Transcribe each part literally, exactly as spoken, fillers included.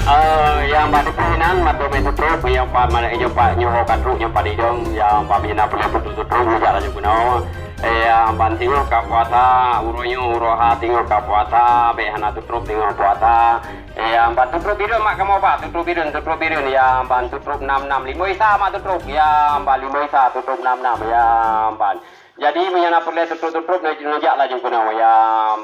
Eh, nyang bak teupeu inan, mantong mé tutrok, nyang pat, nyang pat nyoe ka trok, nyang pat idong, nyang pat mina peureulèe tutrok, neujak laju keunoe. Eh, nyang ban singoh ka puasa, uroe nyoe, uroe ha singoh ka puasa, bèk hana tutrok singoh puasa. Eh, nyang ban tutrok bireuen mak kamoe ba, tutrok bireuen, tutrok bireuen, nyang ban tutrok nam nam, limong isa mak tutrok, nyang ban limong isa tutrok nam nam, nyang ban. Jadi, meunyoe na peureulèe tutrok-tutrok, neujak laju keunoe, ya,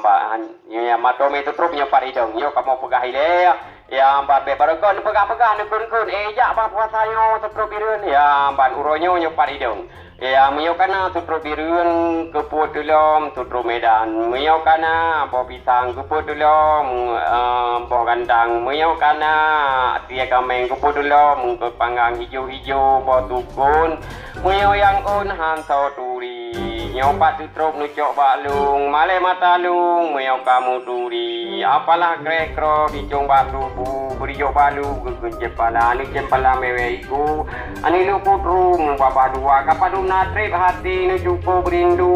mbak, han-, ya, mantong mé tutrok nyoe pat idong, nyoe kamoe peugah ilèe, ya, mbak, bèk barokon neupeugah-peugah, neukheun-kheun, eh, jak bah puasa nyoe tutrok bireuen, ya, ban uroe nyoe nyoe pat idong. Ya, meunyoe ka na tutrok bireuen, keupeue teulom tutrok Medan, meunyoe ka na boh pisang, keupeue teulom, eh, boh gandang, meunyoe ka na asie kaméng, keupeue teulom, keu panggang ijo-ijo, boh tukon, meunyoe nyang ôn han soe turi, nyoe pat tutrok neucok bak lueng, malèe mata lueng, meunyoe ka meuturi, apalah kreh-kroh bicong bak tuboh, beurijok balu geugeujép pala, neucép pala mewéh iku, aneuk lôn kutru meubabah dua, ka padub na trép hati, neucuko beurindu,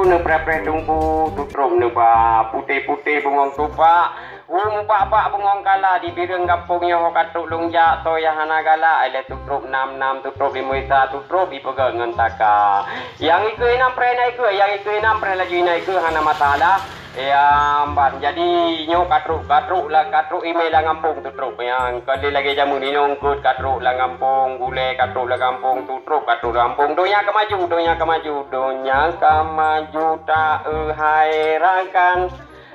neupreh-preh tungku, tutrok neuba, putéh-putéh bungong tupak, Hu mubak-bak bungong kala di bireung gampông nyoe ho ka trok lôn jak, soe nyang hana galak, ilèe tutrok nam nam, tutrok limong isa, tutrok ipeugöt ngon taka. Nyang ikeue inam preh na ikeue, nyang ikeue inam preh laju ina ikeue hana masalah. Ya, mban. Jadi, nyoe ka trok, ka trok la, ka trok imè lam gampông tutrok. Nyang ka lé lagèe jameun inong eungkôt ka trok lam gampông, gulèe ka trok lam gampông, tutrok ka trok lam gampông. Donya ka maju, donya ka maju, donya ka maju, ta eu hai rakan.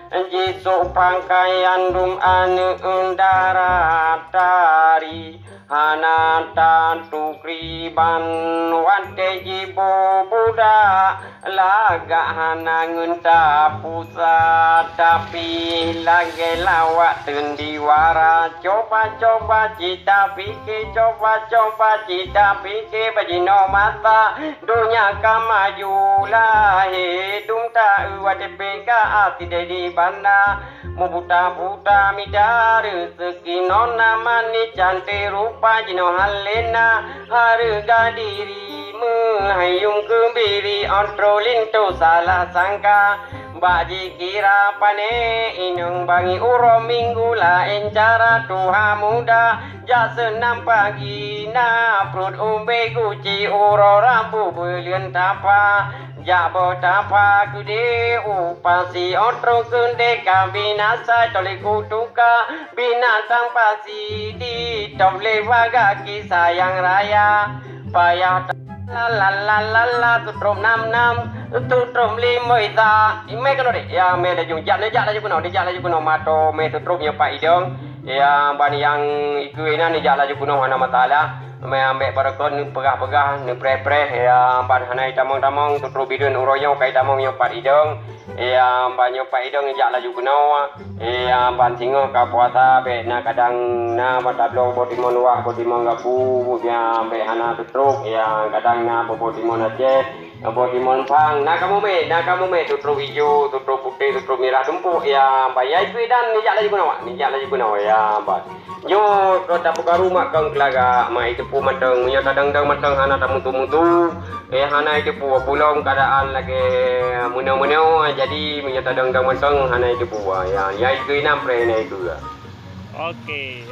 Jisôk pangkaian dum aneuk dara tari, hana tatukriban watèe jiboh budak, lagak hana ngeunta pusat, tapi lagèe lawak teundiwara, coba-coba cit tapike, coba-coba cit tapike, bak jinoe masa donya ka maju lahé, dum ta eu watèe pih ka asideh di banda. Meubuta-buta mita reuseuki, nona manis cantik rupa jinoe han lé na hareuga diri. Meuhayum keubiri, 'oh troh linto salah sangka. Bak jikira pané inong bangi uroe minggu laén cara tuha muda. Jak seunam pagi na pruet ubé guci uroe rabu beuleuen tapa. Jak boh tapa keudéh u pasi, 'oh troh keudéh ka binasa, toh lé kutuka binatang pasi ditôb lé bagaki sayang raya. Payah ta-, la la la la la, tutrok nam nam, tutrok limong isa. Imè keunoe deh. Ya, mè laju. Jak, jak laju keunoe, jak laju keunoe. Mantong mè tutrok nyoe pat idong. Ya, ban nyang ikeue inan jak laju keunoe hana masalah. Mè ambek barokon neupeugah-peugah, neupreh-preh, ya, ban hana itamong-tamong, tutrok bireuen uroe nyoe ka itamong nyoe pat idong. Ya, ban nyoe pat idong jak laju keunoe. Ya, ban singoh ka puasa, bèk na kadang na ban tabloe boh timon wah, boh timon gapu, ya, bèk hana tutrok, ya, kadang na boh, boh timon Aceh. Boh timon pang, na kamoe mè, na kamoe mè, tutrok ijo, tutrok putéh, tutrok mirah tumpôk, ya, ban. Ya, ikeue inan neujak laju keunoe, neujak laju keunoe, ya, ban. Nyoe ka tapeukaru mak kong keulaga, mak iteupeue mantong, meunyoe tadong-dong mantong hana tamutu-mutu, eh, hana iteupeue, pulom keuadaan lagèe meunoe-meunoe, jadi meunyoe tadong-dong mantong hana iteupeue, ya, ya ikeue inan preh na ikeue. Oke.